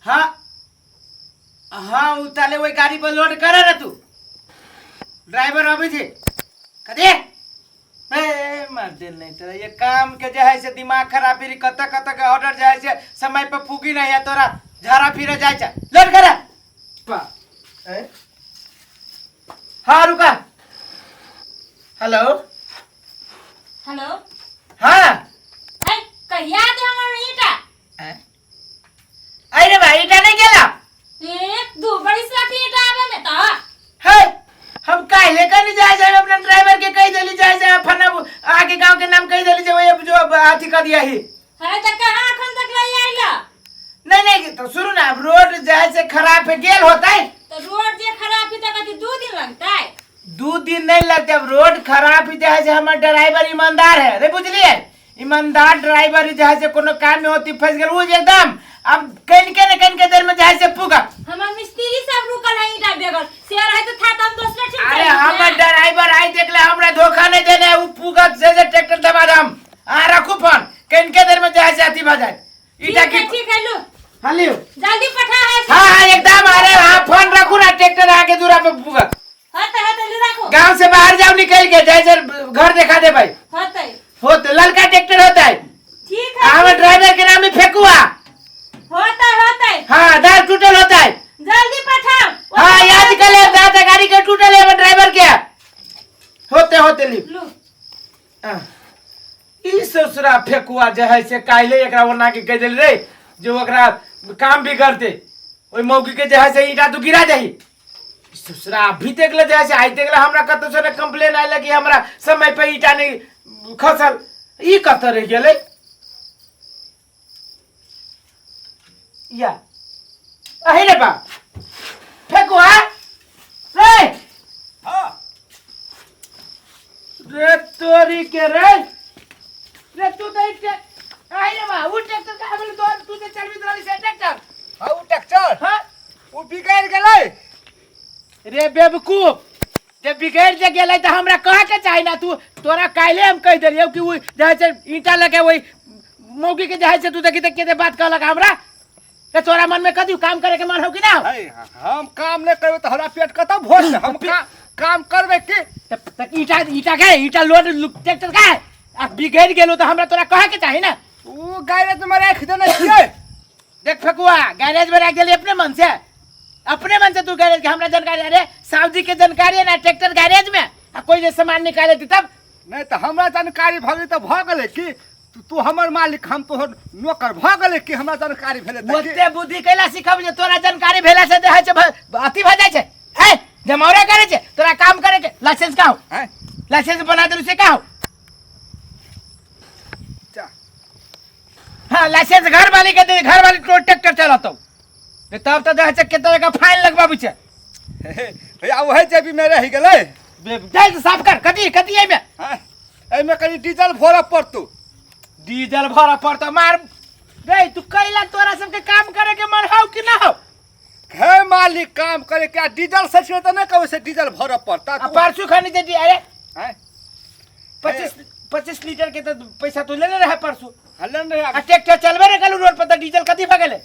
हाँ हाँ, उ ताले वही गाड़ी पर लोड करे ना तू, ड्राइवर अबै छै कदे ए मार दिल नहीं तेरा ये काम के जे है से दिमाग खराब फिर कत कत के ऑर्डर जे है से समय पर फूकी नहीं है, तोरा झाड़ा फिरे जाय छै, लोड करे पा ए? हाँ रुका, हेलो हेलो। हाँ। है कहिया दे हमर ईटा? ए? अरे भाई, ईटा नहीं गेला? ए दू बरिस लाठी ईटा आवे में त। है हम काहे कनी जाए जाए, अपना ड्राइवर के कह देली जाए जाए फना आगे गांव के नाम कह देली जे वही जो अब अथी कर दिया ही। है त कहाँ अखन तक ले आइला? नहीं नहीं, तो शुरू ना अब रोड जाए से खराब है गेल होता है। तो रोड जे खराब है त कथी 2 दिन लगता है? 2 दिन नहीं लगते, अब रोड खराब ही जाए से हमार ड्राइवर ईमानदार है रे, बुझलिए? ईमानदार ड्राइवर ही जाए से कोनो काम में होती फंस गेल वो एकदम अब कहीं के न कहीं के देर में जाए से पुगा। हमर मिस्त्री सब रुकल है ईटा बेगर से रहे तो था त हम दोसरा ठीक। अरे हमर ड्राइवर आई देख ले, हमरा धोखा नहीं देने है, उ पुगत से जे ट्रैक्टर दबा दम आ रखू फोन, कहीं के देर में जाए से अथी भा जाए ईटा ठीक है की। ठीक है, लो। हाँ लियो। जल्दी पठा है। हाँ हाँ एकदम, अरे हाँ फोन रखू ना, ट्रैक्टर आके दूरा पे पुगत। हाँ त हाँ त ले राखो। गांव से बाहर जाओ निकल के जाए से घर देखा दे भाई। हाँ त। होते ललका ट्रैक्टर होता है। ठीक है। हमारे ड्राइवर के नाम ही फेंकुआ। होता होता है। हाँ दाल टूटल होता है। जल्दी पठाओ। हाँ याद कर ले, दादा गाड़ी के टूटल है हमारे ड्राइवर के होते होते ली। लो। हाँ। ई ससुरा फेकुआ जे है से काल्हे एकरा ओना के कह देल रे जे ओकरा काम भी करते ओहि मौगी के जे है से ईटा तू गिरा दही। ससुरा अभी देख ले जे है से आई देख ले, हमरा कतौ से कंप्लेन आयल कि हमरा समय पे ईटा नहीं खसल, ई कतऽ रहि गेलै? या अही रे बा फेकुआ रे। हाँ। रे तोरी के रे रे तू तो आई रे बा उ ट्रैक्टर का गेल तो तू तो चलबी रहली से ट्रैक्टर? हाँ उ ट्रैक्टर। हाँ। उ बिगड़ गेलै। रे बेवकूफ, जे बिगड़ जे गेलै तऽ हमरा कहे के चाही ना। तू तोरा काल्हे हम कहि देलियौ कि उ जे है से ईंटा लगे वही मौगी के जे है से तू देखी तऽ के बात कहलक हमरा ते तोरा मन में कदी काम करे के मन हो कि ना हो? है, हम काम नहीं करबै तऽ हमरा पेट कतऽ भरतै? हम काम करबै की? त ईंटा ईंटा के ईंटा लोड ट्रैक्टर का है आ बिगड़ गेलो तऽ हमरा तोरा कहे के चाही ना। उ गैरेज में राखि देने छियै। देख फेकुआ, गैरेज में रख देली अपने मन से, अपने मन से तू गैरेज के हमरा जानकारी, अरे साहु जी के जानकारी है ना ट्रैक्टर गैरेज में आ कोई जे सामान निकाले दी तब। नहीं तऽ हमरा जानकारी भऽ गेलै तऽ भऽ गेलै की? तू हमर मालिक, हम तोहर नौकर भऽ गेलै की? हमरा जानकारी भेलै तऽ की? ओते बुद्धि कैला सिखब जे तोरा जानकारी भेला से देहै छै अथी भऽ जाइ छै है जमावरा करे छै तोरा काम करे के लाइसेंस का हो? हैं? लाइसेंस बना देलू से का हो? जा। हाँ लाइसेंस घर वाली के दे, घर वाली तो ट्रैक्टर चलातो नहीं तब तो देह छै कितना का फाइन लगबाबू छै। भैया वही जेबी में रहि गेलै। जल्द साफ कर, कथी कथी एहिमे? हैं? एहिमे कनि डीजल भरऽ पड़तौ। डीजल भरऽ पड़तौ मार रे तू कैला तोरा सबके काम करे के मन हौ कि ना हौ? हे मालिक, काम करे के आ डीजल से छियै तऽ नहि कहबै से डीजल भरऽ पड़ता। आ परसू खनी जे अरे हैं? 25 लीटर के तो पैसा तू लेने रहे परसू। हलन रहे। आ ट्रैक्टर चलबे ने कलू रोड पर तऽ डीजल कथी भऽ गेलै?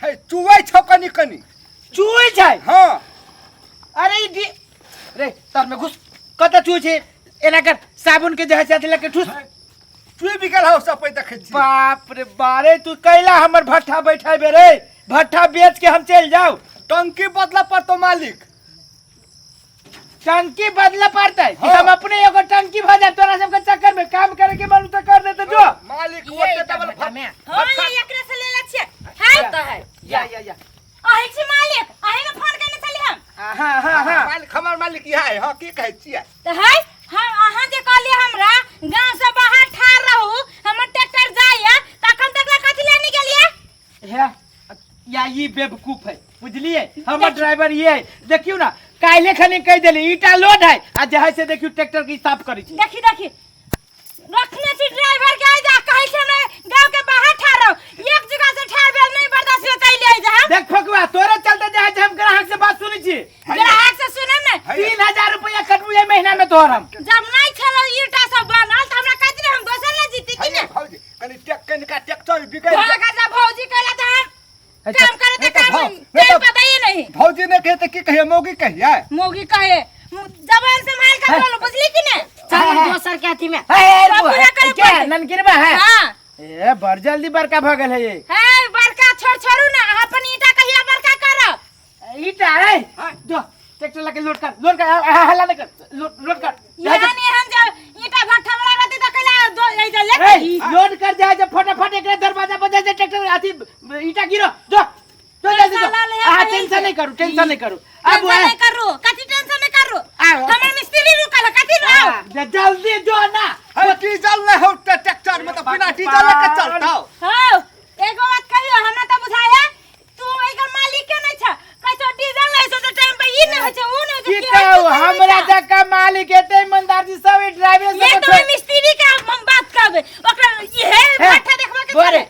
हे चुवै छौ कनि कनि। चुइ छै? हाँ। अरे ई रे तर में घुस कतऽ चुइ छै? एना कर साबुन के जे है से अथी लग के ठुस। चुइ भी गेल हौ सब देखै छी। बाप रे बारे, तू कैला हमर भट्ठा बैठेबे रे? भट्ठा बेच के हम चलि जाउ। टंकी बदलऽ पड़तौ मालिक। टंकी बदले पड़तै कि? हाँ। हम अपने एगो टंकी भऽ जाए तोरा सबके चक्कर में काम करे के मन तो कर देते जो। मालिक ये ओते ईटा डबल भट्ठा में। हाँ ये एकरे से लेले छियै है त है। या या या। अही छी मालिक, अही ने फोन केने छली हम। हाँ हाँ हाँ। मालिक हमर मालिक इएह है। हाँ की कहै छियै? तऽ है हम अहाँ जे कहलियै हमरा गांव से बाहर ठाढ़ रहू हमर ट्रैक्टर जाइए तखन तक ला कथी ले नहीं गेलियै? है या ई बेवकूफ है बुझलिए, हमर ड्राइवर ये है। देखियो ना काल्हे खनी कहि देली ईटा लोड है आ जे है से देखियो ट्रैक्टर के साफ करै छी। देखी देखी रखने छी ड्राइवर के आई जा कहै छै हमरा गांव के बाहर ठाढ़ रहू, एक जगह से ठाढ़ भेल नहीं बर्दाश्त होत चलि आई जा हम। देख फकुआ तोरे चलते जे है से हम ग्राहक से बात सुनै छी। ग्राहक से सुनम ने। 3000 रुपया कटबू एहि महीना में तोहर हम। जब नहीं छल ईटा सब बनल त हमरा कहैत रहे हम दोसर ले जीती कि ने। भौजी कनि कनिका ट्रैक्टर बिगड़ि भगा जा भौजी कहला त हम काम करे नहीं ते तो काम नहीं टाइम तो- पर दइए नहीं। भौजी ने कहे तो की कहिए, मौगी कहिए? मौगी कहे, जबान संभाल के बोलो, बुझली कि ने? चल दोसर के अथी में। हे, सब पूरा करे क्या पड़तै। ननकिरबा है? हाँ। ए बड़ जल्दी बड़का भऽ गेल है ये। हे बड़का छोड़ छोड़ू ना, अहाँ अपन ईटा कहिया बड़का करब? ईटा रे जो ट्रैक्टर लके लोड कर, लोड कर, हल्ला नहीं कर, लोड लोड कर। यहाँ नहीं हम जब ईटा भट्ठा वाला रहती तो कैला दो ए जा ले। ए, लोड कर जाए जब फटाफट एकरा दरवाजा पर जाए ट्रैक्टर अथी ईटा गिरो जो जो जल्दी जो। साला ले हाँ कहीं टेंशन से। नहीं करू, टेंशन नहीं करू। अब टेंशन नहीं करू, कथी टेंशन नहीं करू? आओ। हमर मिस्त्री रुकल है, कथी रुकल? हाँ, जल्दी जो ना। है डीजल नहीं हो ट्रैक्टर में तो बिना डीजल के चलता हो। हाँ, एगो बात कहियो, हमरा तो बुझाया तू एकर मालिक के नहीं छ, कहै डीजल नहीं छौ तो टाइम पे ई नहीं होइ छै, ऊ नहीं होइ की छै, की होइ छै, कहू, से नहि हमरा छै। जका मालिक हेतै ईमानदार जी सब ई ड्राइवर ये सब तो मिस्त्री के हम बात करबै, ओकरा इहे हे, भट्ठा देखबा के बोरे। छलै।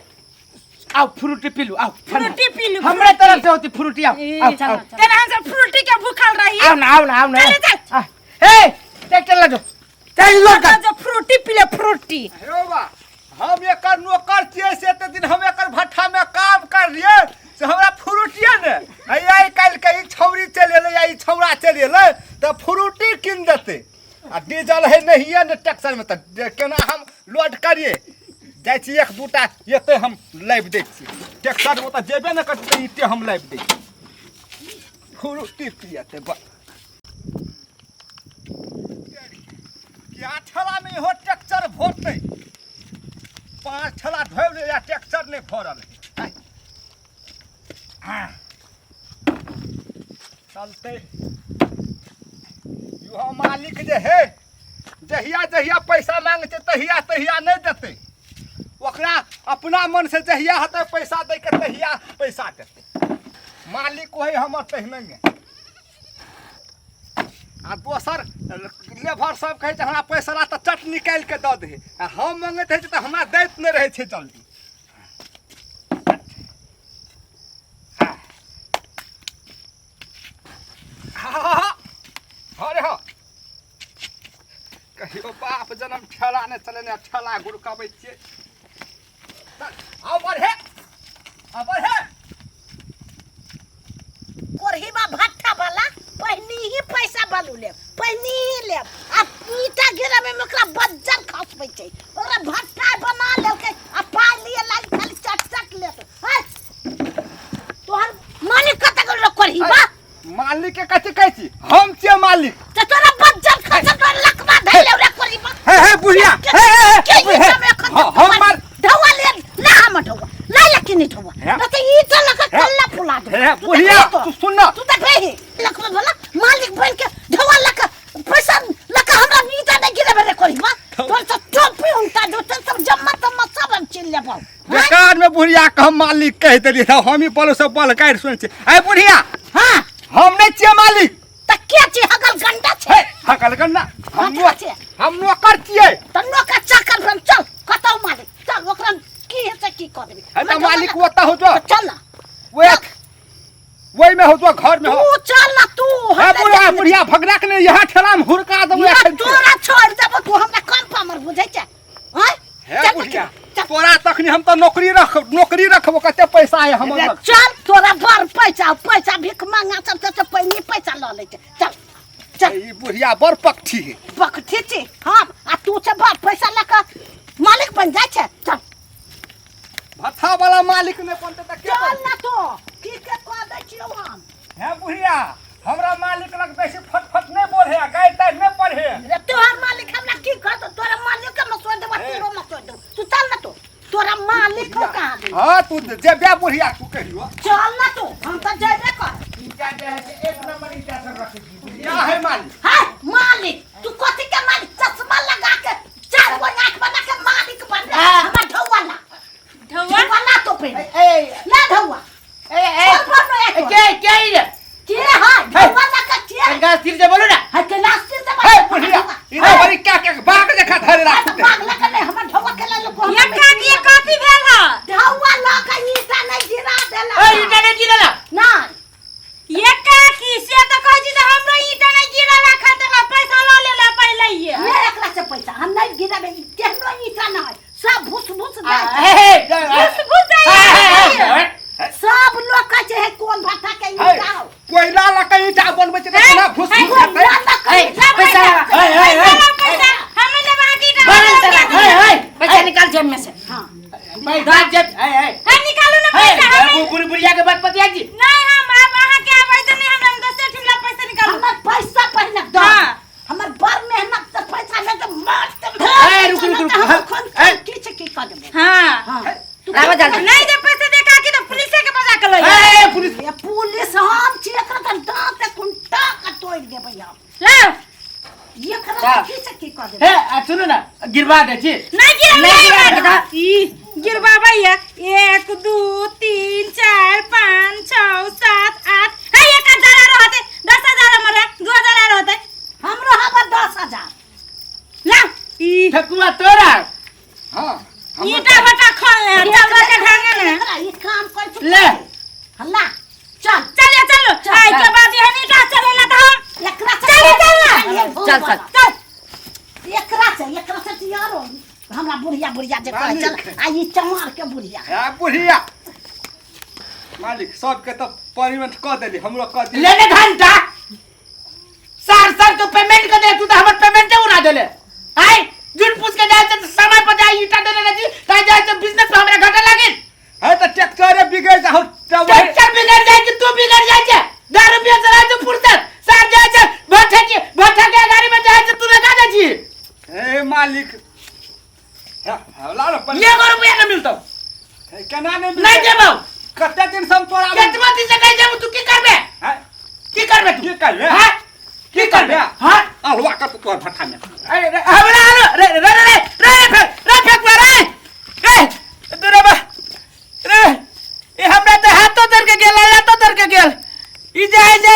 आओ फ्रूटी पी लू, आओ ठंडा। फ्रूटी पी लू, हमरा फ्रूटी। तरफ से होती फ्रूटी, आओ ए, आओ चलो, आओ। चलो। तेना हम सब फ्रूटी के भूखल रही। आओ ना, आओ ना, आओ ना। चले, चल। आ, हे ट्रैक्टर लगा चल लोड कर। जो फ्रूटी पी ले फ्रूटी। हे बा, हम एकर नौकर छियै से एते दिन हम एकर भट्ठा में काम करलियै से हमरा फ्रूटिये ने आइ काल्हि के ई छौरी चलि एलै या ई छौड़ा चलि एलै तऽ फ्रूटी कीन देतै आ डीजल है नहिये ने ट्रैक्टर में तऽ केना हम लोड करियै? जाइ छी एक दूटा एते हम लाबि दै छी ट्रैक्टर, ओतऽ जेबे ने करतै तऽ ईटे हम लाबि दै छी, फ्रूटी पियतै। बस क्या ठेला में इहो ट्रैक्टर भरतै? 5 ठेला ढोल या ट्रैक्टर नहीं भरल है। चलते इहो मालिक जे है जहिया जहिया पैसा मांगे छै तहिया तहिया नहीं देतै, ओकरा अपना मन से जहिया हेतै पैसा दै के तहिया पैसा देतै। मालिक वही हमर तहिने। आ दोसर लेबर सब कहै छै हमरा पैसा ला तऽ चट निकालि के दऽ दे, आ हम मंगैत रहै छी तऽ हमरा दैत नहि रहै छै जल्दी। हाँ रे हाँ, कहियो बाप जनम ठेला नहि चलेने, ठेला गुड़कबै छियै। आओ बढ़े, आओ बढ़े। कोरहीबा भट्ठा वाला पहिनी ही पैसा बालू लेब, पहिनी ही लेब आ ईटा गिरबे में ओकरा बज्जर खसबै छै। ओकरा भट्ठा बना लेलकै आ पाइ लिए लागी खाली चट चट लेत। है तोहर मालिक कतऽ गेल रे कोरहीबा? मालिक के कथी कहै छी, हम छियै मालिक। तऽ तोरा बज्जर खसत तोरा लकवा धैले रे कोरहीबा। हे हे बुढ़िया, हे हे के हे, ईटा में एखन हाँ, तक हम मार ढौआ ले ना, हम ढौआ ना लेकिन नहीं ढौआ हे। न तऽ ईटा लऽ कऽ हे। कल्ला फुला देबौ। हे तू बुढ़िया, देखबही तो। तू सुन ना। तू देखबही लकवा वाला मालिक बन के ढौआ लऽ कऽ पैसा लऽ कऽ हमरा ईटा नहि गिरेबै रे कोरहीबा। तोर तऽ टोपी उनटा दो तोर सब जम्मा तम्मा सब हम छीन लेबौ। बेकार में बुढ़िया के हम मालिक कहि देलियै, तऽ हम ही बोलो से बल गारि सुनै छियै। ऐ बुढ़िया, हाँ, हम नहि छियै मालिक। तऽ के छी? हगल गंडा छै। हे हकल गन्ना, हम कथी छियै? हम नौकर छियै। तऽ नौकर चाकर बन, चल कतौ मालिक चल, ओकरा की हेतै की कऽ देबै। हे तऽ मालिक ओतऽ हो जो। तऽ चल ना। ओए ओहि में हो जो, घर में हो। तू चल ना तू। हे हमरा बुढ़िया, देखने बुढ़िया भगना के नहीं यहाँ ठेला में हुरका देबौ या एखन। तोरा छोड़ देबो, तू हमरा कम पामर बुझै छै? आँय? हे चल बुढ़िया, चल। तोरा तखनी हम तऽ नौकरी रख, नौकरी रखबो, कते पैसा है हमर रे लग। चल तोरा बड़ पैसा, पैसा भीख मांगा सब से पहिने पैसा लऽ लै छै। चल चल। ई बुढ़िया बड़ पक्षी है। पक्षी छी हम आ तू छै बड़ पैसा लऽ कऽ मालिक बन जाइ छै। चल। भत्था वाला मालिक नहि बनतै तऽ के चल बनतै? ना तो की के कह दै छियौ हम। हे बुढ़िया, हमरा मालिक लग बेसी फटफट नहि बोले, गारि तारि नहि पढ़े। रे तोहर मालिक हमरा की कहतो? तोरा मालिक के मसोड़ देबो, तोरो मसोड़ देबो। तू चल ना तू, तोरा मालिक हो कहाँ गेल? हाँ तू जेबे बुढ़िया, तू कहियो चल ना तू, हम तऽ जेबे कर। ईटा जे है से एक नंबर ईटा सब रखै छी बुझलियै? क्या है मालिक? है मालिक तू कथी के मालिक? चश्मा लगा के चार गो आँख बना के मालिक बन रहे। हाँ। हमर ढौआ ला, ढौआ ढौआ ला तो पहिले ए ला ढौआ। ए ए छोड़ पर नो एक के के ई रे? के है ढौआ ला के के? कनका स्थिर से बोलू ना। है कैलाश से हे बुढ़िया, ई तो बड़ी क्या क्या बाघ देखा धरे राख दे। बाघ लगा नहीं, हमर ढौआ के ला लो। ये का ये कथी भेल ह? ढौआ ला के ईटा नहीं गिरा देला। ए ईटा नहीं गिरला ना ये का की से तो कहै छी त हमरो ईटा नहीं गिरल एखन तक। बतिया छी। नहीं, हम आब अहाँ के आबै तऽ नहीं, हम दोसर ठिमला पैसा निकालू। हमर पैसा पहिले दो। हाँ। हमर बड़ मेहनत से पैसा ले तो मार दे। ए, रुक, रुक, रुक, हाँ, ए। की छै की कर देबै। हाँ। हाँ। तू आबऽ जल्दी। नहीं दे पैसा दे काकी तो पुलिस के बजा के लइ। ए पुलिस। ये पुलिस हम छी, एकरा तऽ दाँत कुंटा के तोड़ि देबै हम। लाओ। एकरा जा। तऽ की से की कर देबै। हे आ सुनू ना, गिरवा दे छी। नहीं गिरवा, नहीं नहीं गिरवा, गिरवा। ई गिरवाबै है 1 2 3 4 5 6 7 8, हे 1000 रहते, 10,000 हमर 2000 रहते। हमरो हवा 10,000। ला ई ठकुआ तोरा। हाँ। ईटा भट्टा खोल ले, चल के ढंगे ने। एकरा ई काम कर चुका। ले। हल्ला चल। चलिए चलो, आई के बाद यह ईटा चलेला त हम एकरा से चल, चल ना। चल, चल। चल। एकरा से यारो हमरा बुढ़िया बुढ़िया जे कहै चल आ ई चमार के बुढ़िया। है बुढ़िया मालिक सबके तऽ पेमेंट कऽ देली, हमरो कऽ दी। ले ले घंटा सार सार तो पेमेंट कर दे, तू तो हमर पेमेंट उड़ा देले। आय झूठ पूछ के जाय छै समय पर जाय ईटा देले नहीं ताई जाय छै बिजनेस पर हमरा घाटा लागिल। है तऽ ट्रैक्टरे बिगड़ जाउ तऽ ट्रैक्टर बिगड़ जाय कि तू बिगड़ जाय छै? दारू पिए से राजू फुर्सत सार जाय छै भट्ठा के, भट्ठा के गाड़ी में जाय छै तू लगा दे छी। हे मालिक हे, ला ना पर एगो रुपया न मिलतौ। हे, केना नहि मिलतै? नहीं देबौ। कते दिन से हम तोरा केतबो दिन से नहीं देबौ, तू की करबे? हैं? की करबे तू? की करबे? हाँ? की करबे? हाँ? अलुआ कर तोहर भट्ठा में। अरे रे, हमरा आलो रे रे रे रे रे फेक रे फेक रे रे दूर बा रे, ई हमरा तऽ हाथो धर के गेल, लातो धर के गेल। ई जे है जे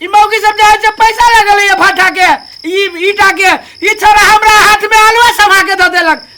ई मौगी सब जे है से पैसा लगल है भाटा के, ई ईटा के, ई छोरा हमरा हाथ में आलुआ समा के दऽ देलक।